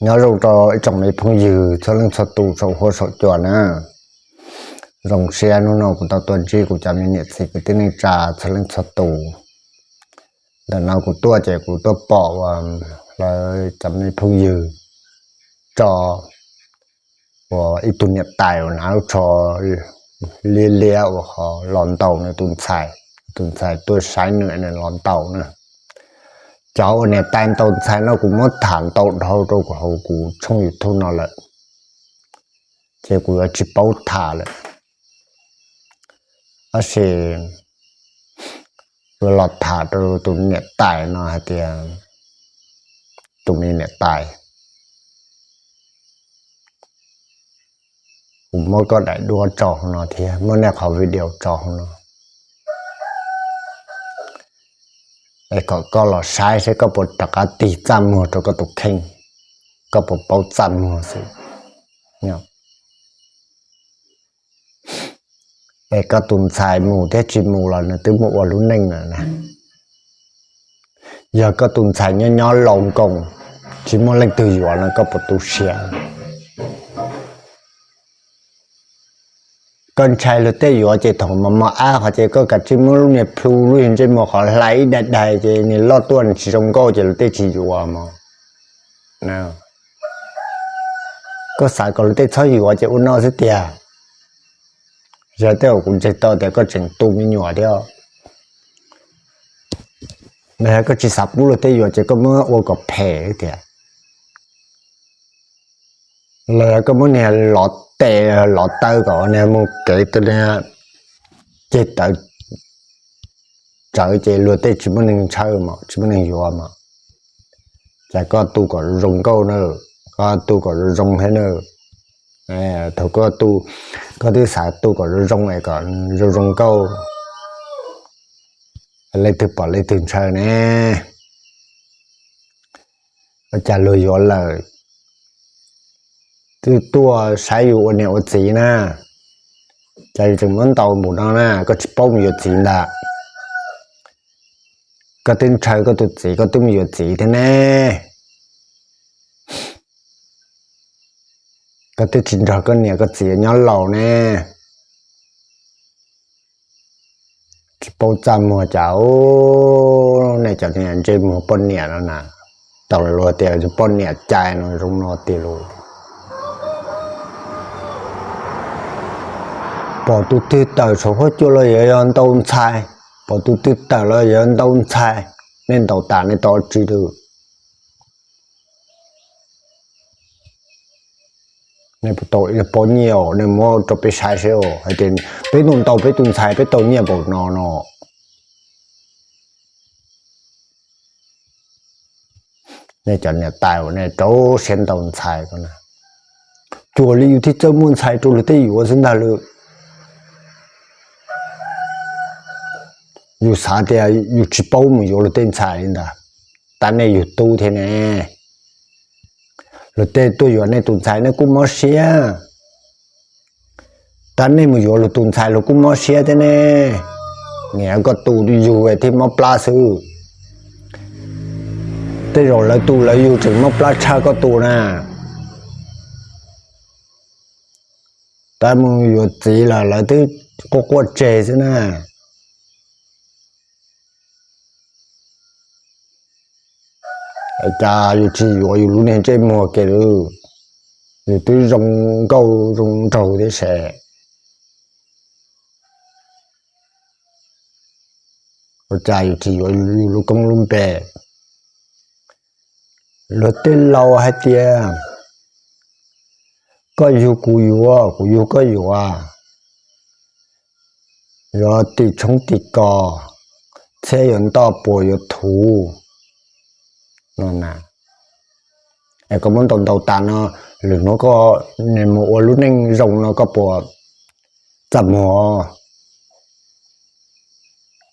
Nyob zoo rau ib tsoom me phooj ywg txhua leej txhua tus saum huab saum cua na. Zoo siab hnub no kuv tau tuaj ntsib kuv cov me niam txiv kwv tij neej tsa txhua leej txhua tus. Ntawm no kuv tuaj ces kuv tuaj pom uas lawv cov me phooj ywg tso uas ib tug niam tais uas hnav lub tsho liab liab uas ho los ntaus nws tus ntxhais, tus ntxhais tuaj saib nws, nws los ntaus na. Cov uas niam tais ntaus ntxhais no kuv muab tham ntau dhau rau kuv hauv kuv tshooj YouTube no lawm, ces kuv yuav tsis paub tham lawm. Tab sis yuav los tham rau tus niam tais no hais tias, tus me niam tais, kuv muab koj daim duab tso hauv no thiab muab nej qhov video tso hauv no, es kom koj los saib seb koj puas rov qab tig txaj muag rau koj tus kheej, koj puas paub txaj muag xwb. Es koj tus ntxhais mus thiab tsis mus los nws twb mus ua lub neej lawm na. Yog koj tus ntxhais nyob nyob laus nkoos, tsis muaj leej twg yuav no koj puas tu siab? Koj ntshai luag tej yuav ces thaum mos mos ab qhov ces koj kav tsij muab lub niag plhu lub niag ntsej muag qhov hlais ib daim daim ces nws loj tuaj nws tsis zoo nkauj ces luag tej tsis yuav mog. Koj xav kom luag tej txhob yuav ces ua no xwb tiag. Yog tej uas kuv ntseeg tau tias koj tseem tu me nyuam thiab, los yog koj tsis xav pub luag tej yuav ces koj muab ua kom phem tiag. Los yog koj muab niag lov tes lov taw kom niag mus kev tej niag ceg tawv tsawv ces luag tej tsis muaj neeg ntshaw mos, tsis muaj neeg yuav mos. Cas koj tu kom zoo nkauj na, koj tu kom zoo zoo thiab na. Thaum koj tu, koj twb xav tu kom zoo zoo es kom zoo zoo nkauj, leej twg pom leej twg ntshaw ne. Ua cas luag yuav lawm twb tuaj saib yus ua niam ua txiv na, cas yus tseem muab ntaus npaum no na, koj tsis paub mus yuav txiv ntag. Koj twb ntshaw koj tus txiv koj twb mus yuav txiv thiab ne. Koj twb tsis nrog koj niam koj txiv nyob laus ne. Tsis paub txaj muag cas, nej cov niag ntsej muag poj niam no na, tau luag tias poj niam cai no zoo no tiag lauj. Pom tus twg tawm saum huab cua los yuav yog ntaus ntxhais, pom tus twg tawm los yuav ntaus ntxhais, nej ntaus tas nej tau tsi lawm? Nej puas tau ib pob nyiaj os, nej muab rau peb saib seb os, hais tias peb ntaus ntaus peb tus ntxhais peb tau nyiaj npaum no no. Nej cov niam tais uas nej rau siab ntaus ntxhais ko na, cuag li yus thiaj txawj muaj ntxhais rau luag tej yuav xwb ntag lawm. Yus xav tias yus tsis paub mus yuav luag tej ntxhais li ntag, tab nej yug tub thiab ne. Luag tej tuaj yuav nej tus ntxhais nej kuj mob siab, tab nej mus yuav luag tus ntxhais luag kuj mob siab thiab ne. Niam koj tus yug thiaj mob plab xwb, tej zaum lawv tus lawv yug tseem mob plab tshaj koj tus na. Tab mus yuav txiv los lawv twb quaj quaj tseg xwb na. Cas yus tsis yuav yus lub niag ntsej muag kiag lawm, yus twb zoo nkauj zoo nraug thiab se. Ua cas yus tsis yuav yus lub koob lub npe? Luag tej laus hais tias koj yug kuv yuav, kuv yug koj yuav, yuav tim tshoob tim kos, txhiab yuav ntoj puas yuav thuv no na. Es koj muab ntaus ntaus tas no, lwm hnub koj mus ua lub neej zoo no koj puas txaj muag?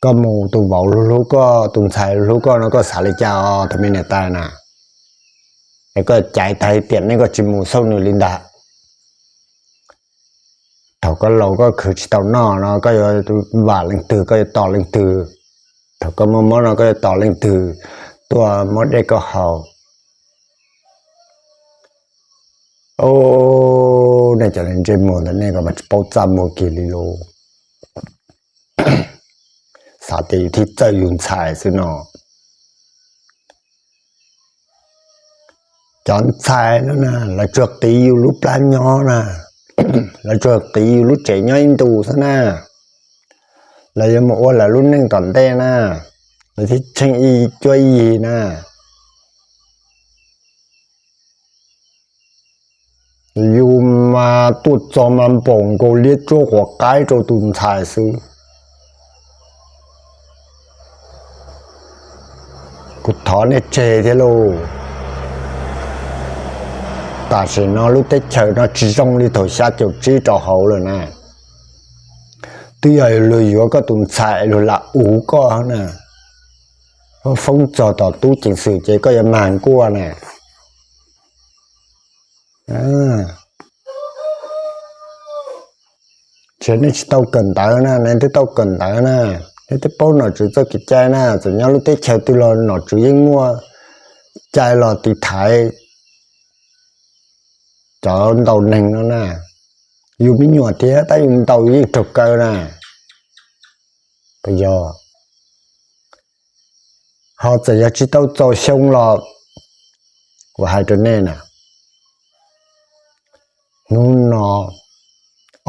Koj mus tus vauv hlub hlub koj, tus ntxhais hlub koj no koj xav li cas os thaum me niam tais na? Es koj caiv tag tiam neej koj tsis mus xauj nws li ntag. Thaum koj laus koj khwv tsis tau noj no koj yuav vam leej twg, koj yuav tos leej twg? Thaum koj muaj mob no koj yuav tos leej twg tuaj muab dej koj haus? O, nej cov ntsej muag ntawm nej ko mas tsis paub txaj muag kiag li lauj. Xav tias yus thiaj txawj yus ntxhais xwb no. Cov ntxhais no na, lawv tsuas qiv yus lub plab nyob na, lawv tsuas qiv yus lub tsev nyob ib ntus xwb na, lawv yuav mus ua lawv lub neej tom ntej na, lawv thiaj tsheej ib cuab yig na. Yus mas tuaj txog mas npaum nkaus liab tsuab quav qaib rau tus ntxhais xwb. Kuv thov nej tseg thiab lauj. Tam sim no lub teb chaws no tsis zoo li thaum xya caum tsib rau hauv lawm na. Twb yog luag yuav koj tus ntxhais luag lam uv koj na, foob txog tom tub ceev xwm ces koj yuav mag nkuaj na. Tsis, nej tsis tau kawm ntawv na, nej twb tau kawm ntawv na, nej twb paub nom tswv txoj kev cai na, txawm nyob lub teb chaws twg los nom tswv yeej muaj cai los tiv thaiv cov ntaus neeg no na. Yus me nyuam thiab tab yus ntaus yus yeej raug kaw na. Puas yog? Ho txawm yog tsis tau txaus xyoo los, kuv hais rau nej na, hnub no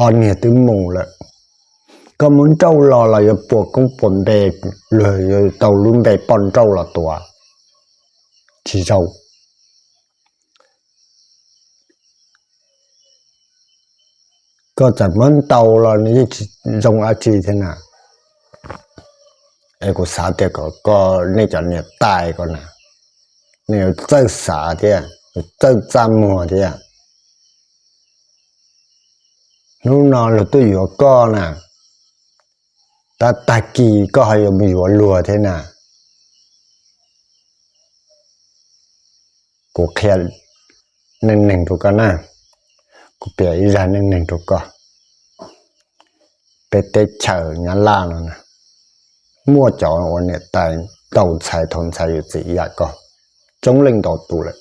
ob niag twb mus lawm, koj muab nrauj los los yuav puas koob puas npe, luag yuav tau lub npe poj nrauj los tua, tsis zoo. Koj txawm muab ntaus los nws yeej tsis zoo dab tsi thiab na. Es kuv xav tias kom koj, nej cov niam tais ko na, nej yuav txawj xav thiab yuav txawj txaj muag thiab. Hnub no luag tuaj yuav koj na, tab tag kis koj ho yuav mus yuav luag thiab na. Kuv qhia neej neeg rau koj na, kuv piav ib zaj neej neeg rau koj. Peb teb chaws Nyab Laj no na, muaj cov ua niam tais ntaus ntxhais thaum ntxhais yuav txiv ib yam koj, coob leej ntau tus lawm.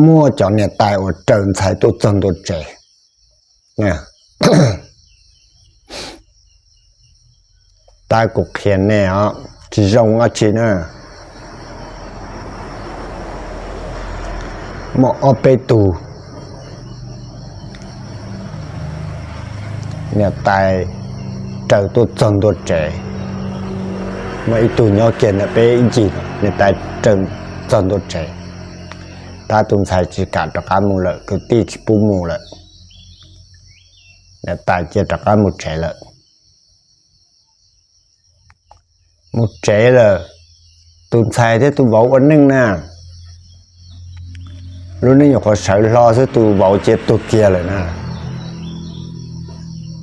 Muaj cov niam tais uas raws ntxhais tuaj txog ntua tsev. Tab kuv qhia nej os, tsis zoo dab tsi na. Muaj ob peb tug niam tais raws tuaj txog ntua tsev. Muaj ib tug nyob kiag ntawm peb ib ncig, niam tais raws txog ntua tsev, tab tus ntxhais tsis kam rov qab mus lawm, kwv tij tsis pub mus lawm, niam tais cia rov qab mus tsev lawm. Mus tsev lawm, tus ntxhais thiab tus vauv ua neej na, lub neej nyuam qhuav sawv hlo xwb tus vauv cia tuag kiag lawm na.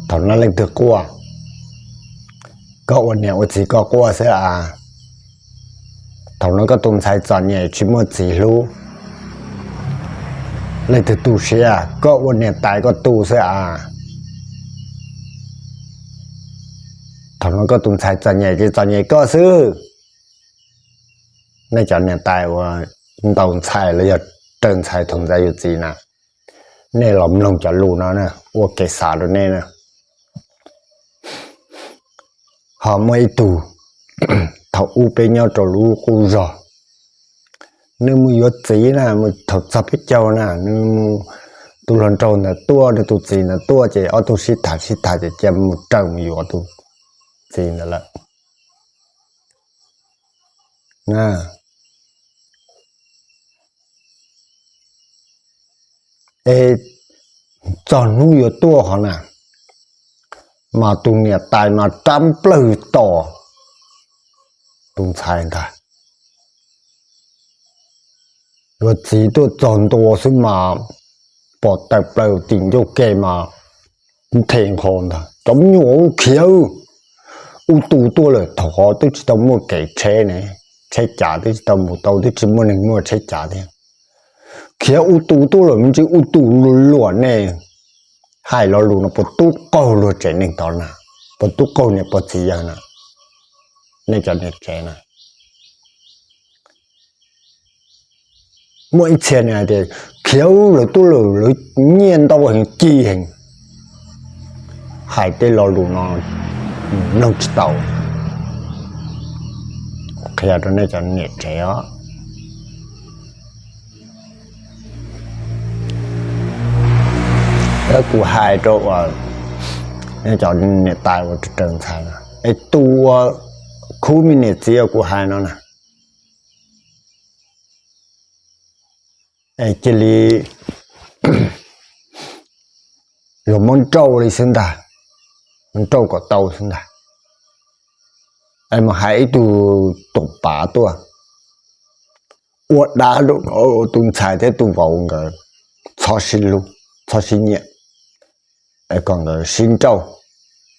Thaum no leej twg quaj? Koj ua niam ua txiv koj quaj xwb a. Thaum no koj tus ntxhais txom nyem tsis muaj txiv hlub, leej twg tu siab? Koj ua niam tais koj tu xwb a. Thaum no koj tus ntxhais txom nyem ces txom nyem koj xwb. Nej cov niam tais uas ntaus ntxhais los yog raws ntxhais thaum ntxhais yuav txiv na, nej los mloog cov lus no na, ua kev xav rau nej na. Ho muaj ib tug, thaum ub peb nyob rau lub qub zog, nws mus yuav txiv na, mus thaum txog peb caug na, nws mus, tus hluas nraug ntawd tuaj, nws tus txiv ntawd tuaj ces ob tug sib tham sib tham ces cia mus raws mus yuav tus txiv ntawd lawm. Es txog hnub yuav tuaj hov na, mas tus niam tais mas rab nplawg tom tus ntxhais ntag. Yuav txiv tuaj txog ntua xwb mas pom tawm plaws tim ncauj ke mas nthe nqho ntag, cov me nyuam khiav, ub tu tuaj lawm. Thaum hov twb tsis tau muaj kev tsheb ne, tsheb cav twb tsis tau mus tau, twb tsis muaj neeg muaj tsheb cav thiab. Khiav ub tu tuaj lawm me ntsis, ub tu luam luam ne. Hais lo lus no puas tub qaug luag tsev neeg tod na? Puas tub qaug niam pog txiv yawg na? Nej cov niam tsev na, muaj ib txhia nws hais tias khiav lawv tuaj lawm, lawv nyiaj ntau heev ci heev. Hais tej lo lus no mloog tsis tau. Qhia rau nej cov niam tsev os. Kuv hais rau uas nej cov niam tais uas raws ntxhais, es tus uas khub me niam txiv uas kuv hais no na, es cia li yuav muab nrauj li xwb ntag, nrauj kom tau xwb ntag. Es mus hais ib tug tuam pav tuaj ua dab rau tus ntxhais thiab tus vauv nkawd, txhob sib hlub, txhob sib nyiam, es kom nkawd sib nrauj,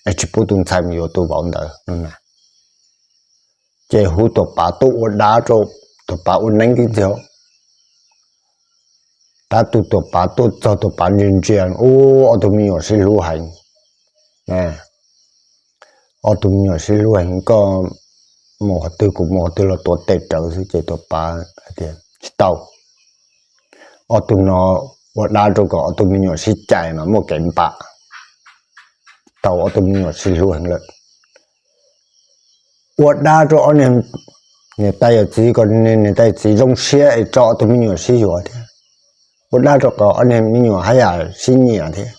es tsis pub tus ntxhais mus yuav tus vauv ntawd no na. Ces hu tuam pav tuaj ua dab rau, tuam pav ua neeb tib ntxwg. Tab tus tuam pav tuaj txog tuam pav ntsia ntsia, ub, ob tug me nyuam sib hlub heev. Ob tug me nyuam sib hlub heev, koj mus qhov twg kuv mus qhov twg los tuav tes rawv xwb. Ces tuam pav hais tias tsis tau, ob tug no ua dab rau kom ob tug me nyuam sib cais mas muaj kev npam. Tau, ob tug me nyuam sib hlub heev lawm. Ua dab rau ob niag niam tais yawm txiv kom niam tais yawm txiv zoo siab es tso ob tug me nyuam sib yuav thiab. Ua dab rau kom ob niag me nyuam haj yam sib nyiam thiab.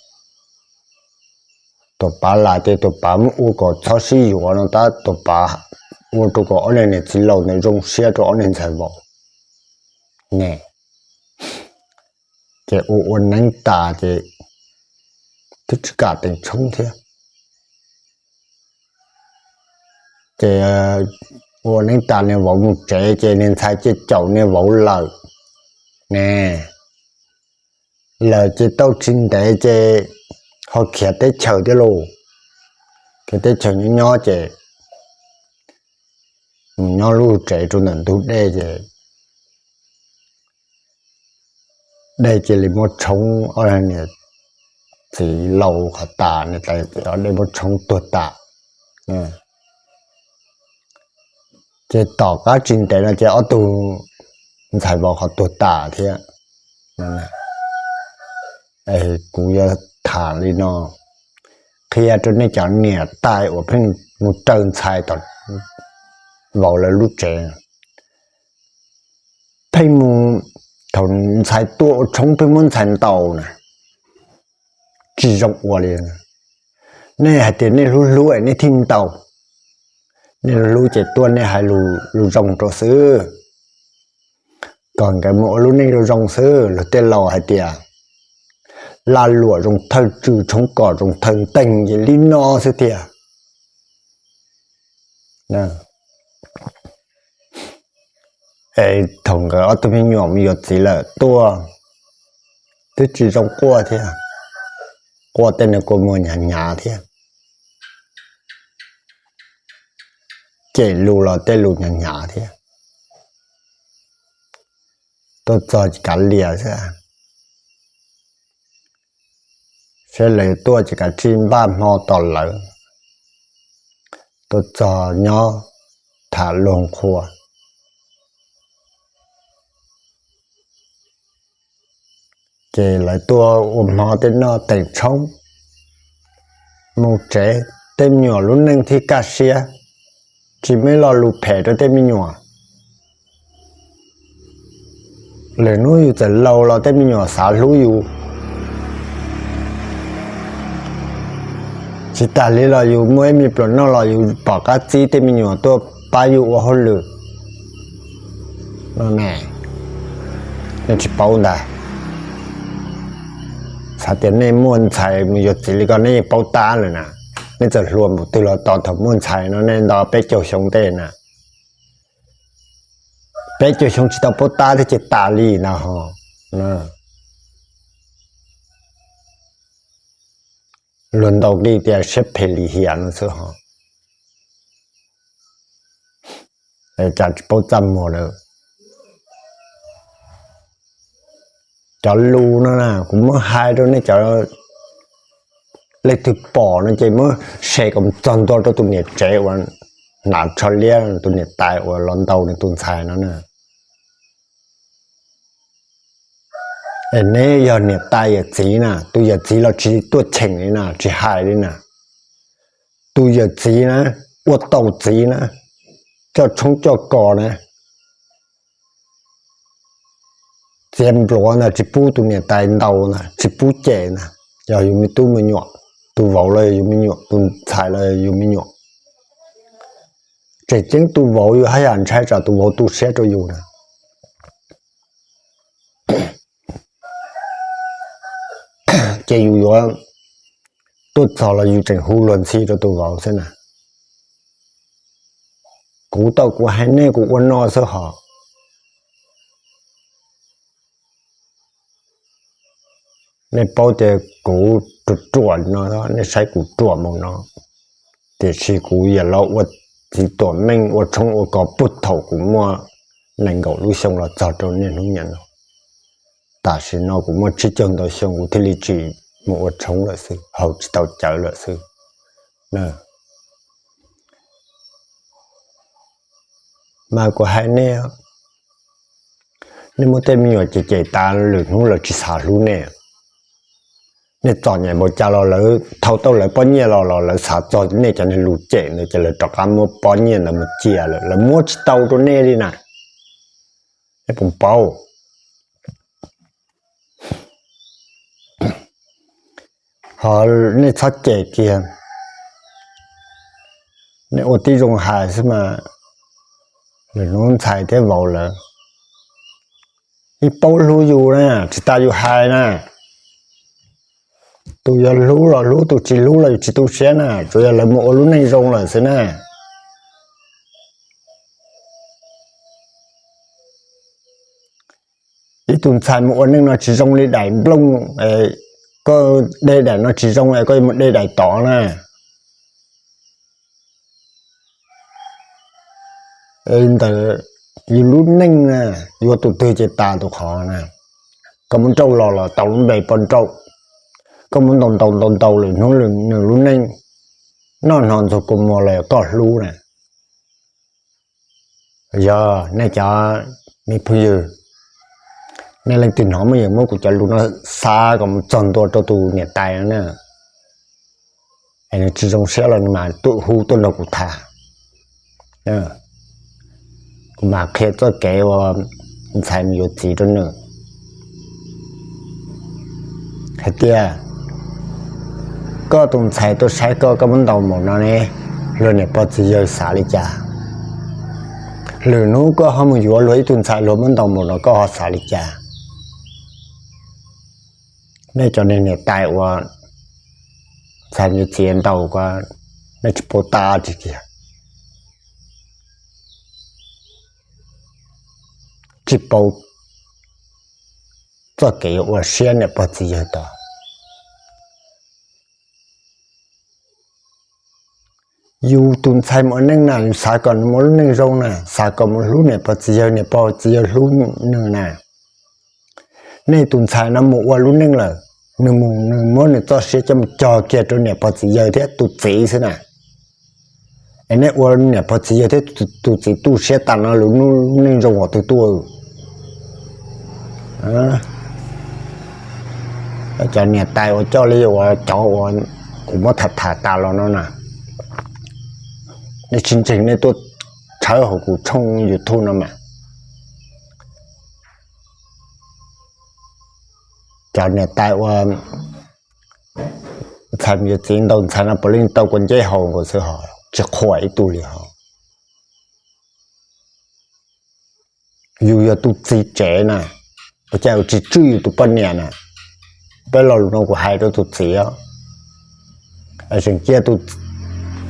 Tuam pav lam ces tuam pav muab ua kom txhob sib yuav no tab tuam pav ua rau kom ob niag niam txiv laus ntawd zoo siab rau ob niag ntxhais vauv ne. Ces ua ua neeb tas ces twb tsis kam teem tshoob thiab. Ces ua neeb tas niag vauv mus tsev ces niag ntxhais cia caum niag vauv lawm ne. Lawm ces tau tsis ntev ces ho khiav teb chaws thiab lauj. Khiav teb chaws nyob nyob ces mus nyob lub tsev rau ntawm ntug dej ces dej cia li muab tshoob ob niag txiv laus qhov tas, niam tais ob dej muab tshoob tuag tas. Ces tom qab tsis ntev no ces ob tug ntxhais vauv qhov tuag tas thiab. Kuv yuav tham li no qhia rau nej cov niam tais uas pheej mus raws ntxhais tom vauv lawv lub tsev. Pheej mus, thaum ntxhais tuaj ua tshoob pheej muab ntxhais ntaus na, tsis zoo ua li. Nej hais tias nej hlub hlub es nej thiaj ntaus. Nej hlub hlub ces tuaj nej hais lus zoo rau xwb, kom nkawd mus ua lub neej zoo zoo xwb. Luag tej laus hais tias lag luam zoo thawj tswm, tshoob kos zoo thawj nteeg, ces li no xwb tiag. Es thaum nkawd ob tug me nyuam mus yuav txiv lawm tuaj twb tsis zoo quaj thiab, quaj tej nws kua muag hnyav hnyav thiab, cem lus los tej lus hnyav hnyav thiab. Tuaj txog ces kav liam xwb, saib lawv tuaj ces kav tsij npaj hmo tos lawv. Tuaj txog nyob tham luag qhuas. Ces lawv tuaj ua hmo tej noj teem tshoob, mus tsev, tej me nyuam lub neej thiaj kaj siab, tsis muaj ib lo lus phem rau tej me nyuam. Lwm hnub yus txawm laus los tej me nyuam xav hlub yus. Tsis tas li los yus muaj ib me pluas noj los yus pom qab txib tej me nyuam tuaj pab yus ua hauj lwm. Nej tsis paub ntag. Xav tias nej muaj ntxhais mus yuav txiv li ko nej yeej paub tab lawm na. Nej txawm hluas npaum twg los tos thaum muaj ntxhais no nej nto peb caug xyoo tej na. Peb caug xyoo tsis tau paub tab thiab ces tas li ntag ho. Luag ntaus nqi tias siab phem lim hiam no xwb ho. Cas tsis paub txaj muag lawm. Cov lus no na kuv muab hais rau nej cov leej twg pom no ces muab share kom txog ntua rau tus niam tsev uas hnav tsho liab, tus niam tais uas los ntaus nws tus ntxhais no na. Es neb yog niam tais yawm txiv na, tus yawm txiv los tsis tuaj cheem li na, tsis hais li na. Tus yawm txiv na, ua tau txiv na, coj tshoob coj kos na, txiav npluav ntag tsis pub tus niam tais ntaus ntag, tsis pub cem ntag. Yog yus me tub me nyuam, tus vauv los yog yus me nyuam, tus ntxhais los yog yus me nyuam, tseem ceeb tus vauv yus haj yam ntshai tsam tus vauv tu siab rau yus na. Ces yus yuav tuaj txog los yus tseem hu luag ntxhi rau tus vauv xwb na. Kuv tau kuv hais nej kuv ua no xwb hos. Nej paub tias kuv ruam ruam no, nej saib kuv ruam mus no, tiam sis kuv yam los ua txiv tuam meej ua tshoob ua kos puag thaum kuv muaj nees nkaum lub xyoo los txog rau niaj hnub niam no. Tam sim no kuv muaj tsib caug ntau xyoo kuv thiaj li tsis mus ua tshoob lawm xwb, haus tsis tau cawv lawm xwb. Mas kuv hais nej, nej muab tej me nyuam cem cem tas lwm hnub lawv tsis xav hlub nej. Nej txom nyem npaum cas los lawv thau tau lawv pob nyiaj los los lawv xav txog nej cov niag lus cem ntawd ces lawv rov qab muab pob nyiaj ntawd mus cia lawm, lawv muab tsis tau rau nej li na. Nej puas paub? Ho nej txhob cem kiag, nej ua tib zoo hais xwb mas, lwm hnub ntxhais thiab vauv lawv yeej paub hlub yus na, tsis tas yus hais na. Tus yog hlub los hlub, tus tsis hlub los yus tsis tu siab na, tsuas yog lawv mus ua lub neej zoo lawm xwb na. Ib tug ntxhais mus ua neej no tsis zoo li daim nplooj, koj de daim no tsis zoo es koj yuav mus de daim tod na. Ntawm yus lub neej na, yuav tus twg ces tas tus qhov na. Koj muab nrauj los los tau lub npe poj nrauj, koj muab ntaus ntaus ntaus ntaus lwm hnub nws lub neej noj hno ntxuag kua muag los koj hlub na. Yog nej cov me phooj ywg, nej leej twg hnov muaj yeem muab kuv cov lus no xa kom mus txog ntua rau tus niam tais no na, es nws tsis zoo siab los nws mam tuaj hu tuaj nrog kuv tham. Kuv mam qhia txoj kev uas ntxhais mus yuav txiv rau nws hais tias, koj tus ntxhais tuaj saib koj, koj muab ntaus npaum no ne, luag niam pog txiv yawg xav li cas? Lwm hnub koj ho mus yuav luag ib tug ntxhais luag muab ntaus npaum no koj ho xav li cas? Nej cov niag niam tais uas ntxhais mus yuav txiv ntaus ko, nej tsis paub tab tsi kiag, tsis paub txoj kev yuav ua siab niam pog txiv yawg tod. Yus tus ntxhais mus ua neej na, yus xav kom nws mus ua lub neej zoo na, xav kom mus hlub niam pog txiv yawg, niam pog txiv yawg hlub nws na. Nej tus ntxhais no mus ua lub neej lawm, nws mus nws muab nws txoj sia coj mus cog kiag rau niam pog txiv yawg thiab tus txiv xwb na. Es nej ua niam pog txiv yawg thiab tus txiv tu siab tas no lub neej zoo qhov twg tuaj? Cov niam tais uas coj li uas cov uas kuv muab tham tham tas los no na, nej tsis ntseeg nej tuaj tshawb hauv kuv tshooj YouTube no mas. Cov niam tais uas ntxhais mus yuav txiv ntaus ntxhais no puav leej tau kua nceb haus nkaus xwb hos, tsis qhuas ib tug li hos. Yus yog tus txiv tsev na, ua cas yus tsis tswj yus tus poj niam na? Peb lo lus no kuv hais rau tus txiv, tseem cia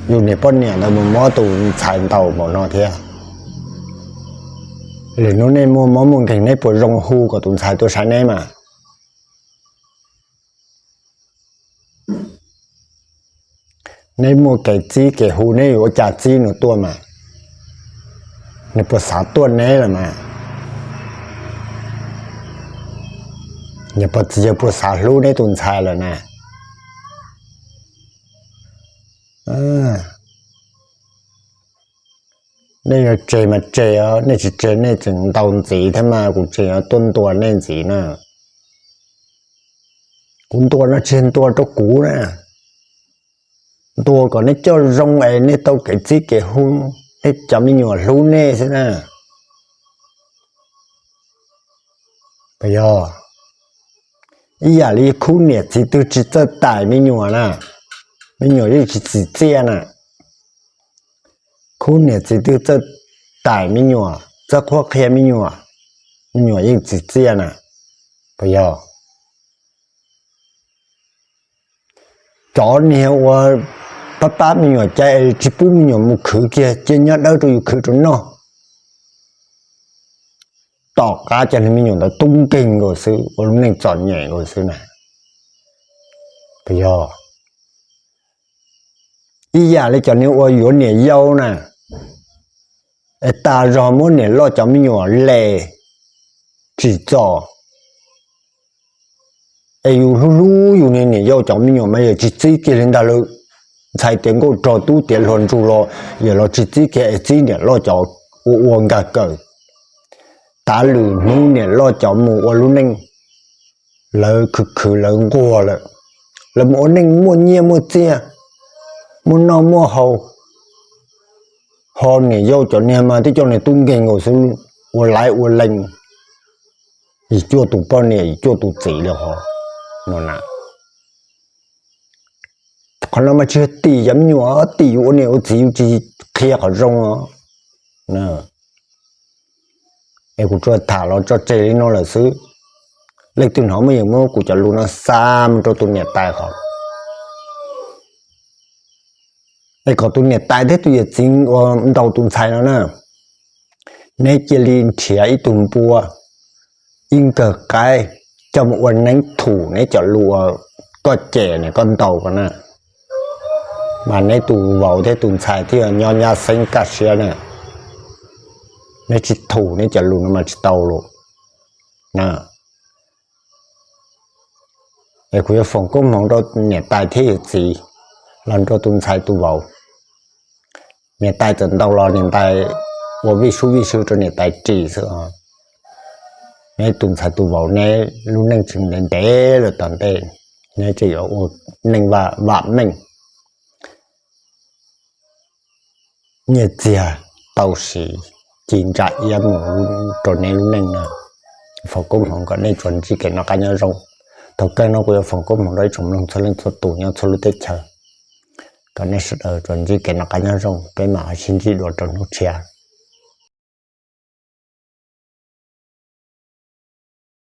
yus niam poj niam ntawd mus muab tus ntxhais ntaus npaum no thiab. Lwm hnub nej muaj mob muaj nkeeg neb puas zoo hu kom tus ntxhais tuaj saib neb mas? Neb muaj kev txib kev hu neb yuav ua cas txib nws tuaj mas? Nws puas xav tuaj neb lawm mas? Niam pog txiv yawg puas xav hlub neb tus ntxhais lawm na? Nej yuav tseg mas tseg os, nej tsis tseg nej tseem ntaus ntxiv thiab mas kuv tseem yuav tuaj ntuas nej ntxiv na. Kuv ntuas no tsis ntuas rau kuv na, ntuas kom nej coj zoo es nej tau kev txib kev hu, nej cov me nyuam hlub nej xwb na. Yog ib yam li khub niam txiv twg tsis txawj tais me nyuam na, me nyuam yeej tsis txim txiaj na. Khub niam txiv twg txawj tais me nyuam, txawj qhuab qhia me nyuam, me nyuam yeej txim txiaj na. Puas yog? Cov niag uas pab pab me nyuam cai es tsis pub me nyuam mus khwv kiag, cia nyob dawb rau yus khwv rau noj, tom qab cov niag me nyuam ntawd tub nkeeg nkaus xwb, ua lub neej txom nyem nkaus xwb na. Puas yog? Ib yam li cov niag uas yuav niam yau na, es tas zog muab niam loj cov me nyuam les tsim txom, es yus hlub hlub yus niag niam yau cov me nyuam mas yog tsis txib kiag li ntag lawm. Ntxhais tiav nkauj rog tub tiav hluas ntsug los yog los tsis txib kiag es txib niam loj cov ua ua nkag kawm, tav lwm hnub niam loj cov mus ua lub neej, lawv khwv khwv lawv nquag lawm, lawv mus ua neej muaj nyiaj muaj txiaj, muaj noj muaj haus, ho niam yau cov niag mas twb coj niag tub nkeeg nkaus xwb, ua laiv ua leeg, yim cuaj tus poj niam yim cuaj tus txiv li hos no na. Qhov no mas tsis yog tim cov me nyuam, tim yus ua niam ua txiv yus tsis qhia qhov zoo os. Es kuv tsuas tham los tso tseg li no lawm xwb. Leej twg hnov muaj yeem muab kuv cov lus no xa mus rau tus niam tais qhov, es kom tus niam tais thiab tus yawm txiv uas ntaus tus ntxhais no na, neb cia li nrhiav ib tug npua, ib nkawg qaib, coj mus ua neeb thum neb cov lus uas koj cem ne koj ntaus ko na, mas neb tus vauv thiab tus ntxhais thiaj nyob nyab xeeb kaj siab na. Neb tsis thum neb cov lus no mas tsis tau lus. Es kuv yuav foom koob hmoov rau niam tais thiab yawm txiv, los rau tus ntxhais tus vauv. Niam tais txawm ntaus los niam tais ua vij sub vij sw rau niam tais ris xwb os. Neb tus ntxhais tus vauv neb lub neej tseem ntev ntev lawm tom ntej, neb tseem yuav ua neej vam meej. Nyiaj txiag tau siv ci ntsa iab mus rau neb lub neej no. Foom koob hmoov kom nej tsuas ntsib kev noj qab nyob zoo. Thaum kawg no kuv yuav foom koob hmoov rau ib tsoom mloog txhua leej txhua tus nyob txhua lub teb chaws, kom nej sawv daws tsuas ntsib kev noj qab nyob zoo, peb mam ho sib ntsib dua rau hnub tshiab.